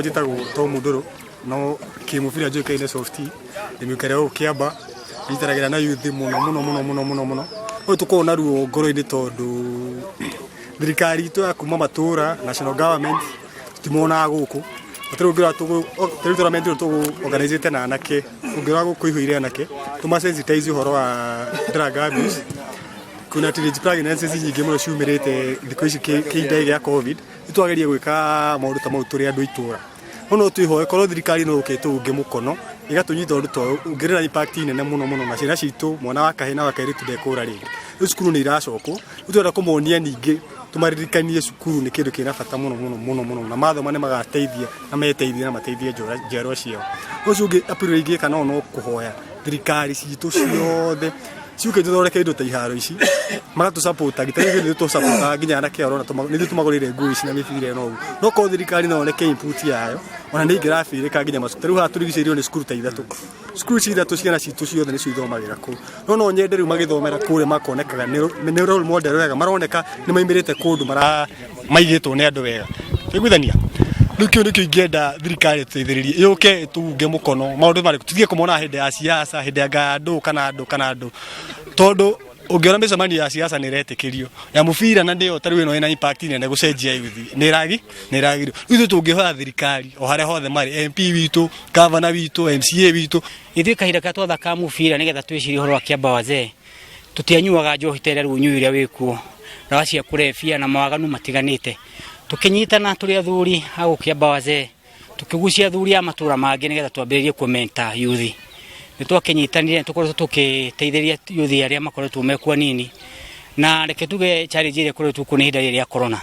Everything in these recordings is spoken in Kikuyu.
Njĩtagwo Tom Ndũrũ, no kĩmũbira njũĩkaine Soft, ndĩ mũikari wa gũkũ Kĩamba, nyitanagĩra na youth mũno mũno mũno mũno mũno mũno. Ũyũ tũkoragwo na ruo ngoro-inĩ tondũ thirikari itũ ya kuma matũra, national government, tũtimonaga gũkũ. Ta rĩu ũngĩrora ta rĩu tournament ĩno tũgũ organize na anake, ũngĩrora gũkũ ĩihũire anake, tũma sensitize ũhoro wa drug abuse. Kwĩna teenage pregnancies nyingĩ mũno ciumĩrĩte thikũ ici kĩhinda gĩa Covid. Nĩ twageria gwĩka maũndũ ta mau tũrĩ andũ a itũra. No no twĩhoe korwo thirikari no yũke ĩtũunge mũkono, ĩgatũnyita ũndũ ta ũyũ, ũngĩrĩ na impact nene mũno mũno na ciana citũ, mwana wa kahĩĩ na wa kairĩtu ndekũra rĩngĩ. Rĩu cukuru nĩ iracokwo, rĩu tũrenda kũmonia ningĩ tũmaririkanie cukuru nĩ kĩndũ kĩna bata mũno mũno mũno mũno na mathoma nĩ magateithia na meteithie na mateithie njiarwa ciao. Ũcio ũngĩ appeal ĩrĩa ingĩka no no kũhoya thirikari citũ ciothe ciũke ithondeke indo ta iharo ici magatũ support ta rĩu nĩ tũ support nginya anake aya ũrona nĩ ithuĩ tũmagũrĩire nguo ici na mĩbira ĩno ũguo. No korwo thirikari no yoneke input yayo ona nĩ ingĩrabĩrĩka nginya macukuru. Ta rĩu haha tũrigicĩirio nĩ cukuru ta ithatũ. Cukuru ici ithatũ ciana citũ ciothe nĩcio ithomagĩra kũu. No no nyende rĩu magĩthomera kũrĩa makonekaga nĩ role model wega, maroneka nĩ maimĩrĩte kũndũ mara maigĩtwo nĩ andũ wega. Twaiguithania? Rĩu kĩu nĩkĩo ingĩenda thirikari ĩtũteithĩrĩrie, yũke ĩtũunge mũkono maũndũ marĩkũ, tũtige kũmona hĩndĩ ya siasa, hĩndĩ ya ngandũ kana andũ kana andũ, tondũ ũngĩona mĩcemanio ya siasa nĩ ĩretĩkĩrio, ya mũbira na nĩyo ta rĩu ĩno ĩna impact nene gũcenjia youth nĩ ĩragi nĩ ĩragĩrio. Rĩu ithuĩ tũngĩhoya thirikari o harĩa hothe marĩ, MP witũ, gavana witũ, MCA witũ. Ithuĩ kahinda karĩa twathakaga mũbira nĩgetha twĩcirie ũhoro wa Kĩamba Wazee, tũtianyuaga njohi ta ĩrĩa rĩu ũnyui ũrĩa wĩkuo, ndawa cia kũrebia na mawaganu matiganĩte. Tũkĩnyitana tũrĩ athuri a gũkũ Kĩamba Wazee, tũkĩgucia athuri a matũra mangĩ nĩgetha twambĩrĩrie kũ mentor youth. Nĩ twakĩnyitanire nĩ tũkoretwo tũkĩteithĩrĩria youth arĩa makoretwo mekuo anini, na reke tuge challenge ĩrĩa ĩkoretwo kuo nĩ ihinda rĩrĩ rĩa corona.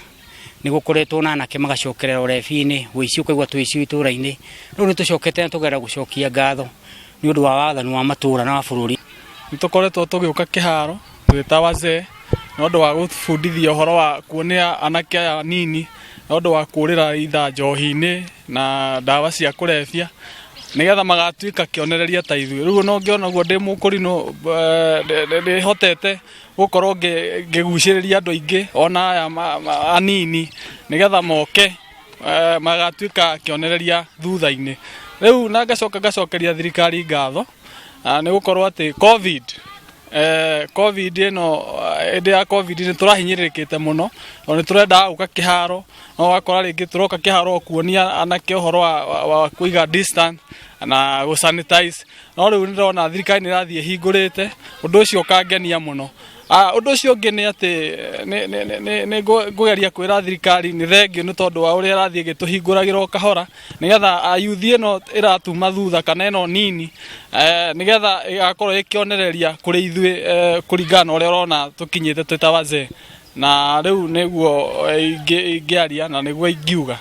Nĩ gũkoretwo na anake magacokerera ũrebi-inĩ, ũici ũkaigua tũici itũra-inĩ. Rĩu nĩ tũcokete na tũgera gũcokia ngatho nĩ ũndũ wa wathani wa matũra na wa bũrũri. Nĩ tũkoretwo tũgĩũka kĩharo twĩ ta wazee nĩ ũndũ wa gũbundithia ũhoro wa kuonia anake aya anini nĩ ũndũ wa kũrĩra itha njohi-inĩ na ndawa cia kũrebia nĩgetha magatuĩka kĩonereria ta ithuĩ. Rĩu ona ũngĩona ũguo ndĩ mũkũrinũ ndĩhotete gũkorwo ngĩgucĩrĩria andũ aingĩ ona aya anini nĩgetha moke magatuĩka kĩonereria thutha-inĩ. Rĩu na ngacoka ngacokeria thirikari ngatho nĩ gũkorwo atĩ Covid Covid ĩno, hĩndĩ ya Covid nĩ tũrahinyĩrĩrĩkĩte mũno tondũ nĩ tũrendaga gũka kĩharo no ũgakora rĩngĩ tũroka kĩharo kuonia anake ũhoro wa kũiga distance na gũ sanitize, no rĩu nĩ ndĩrona thirikari nĩ ĩrathiĩ ĩhingũrĩte, ũndũ ũcio ũkangenia mũno. Ũndũ ũcio ũngĩ nĩ atĩ nĩ ngũgeria kwĩra thirikari nĩ thengiũ nĩ tondũ wa ũrĩa ĩrathiĩ ĩgĩtũhingũragĩra o kahora nĩgetha yuthi ĩno ĩratuma thutha kana ĩno nini nĩgetha ĩgakorwo ĩ kĩonereria kũrĩ ithuĩ kũringana na ũrĩa ũrona tũkinyĩte twĩ ta wazee, na rĩu nĩguo ingĩaria na nĩguo ingiuga.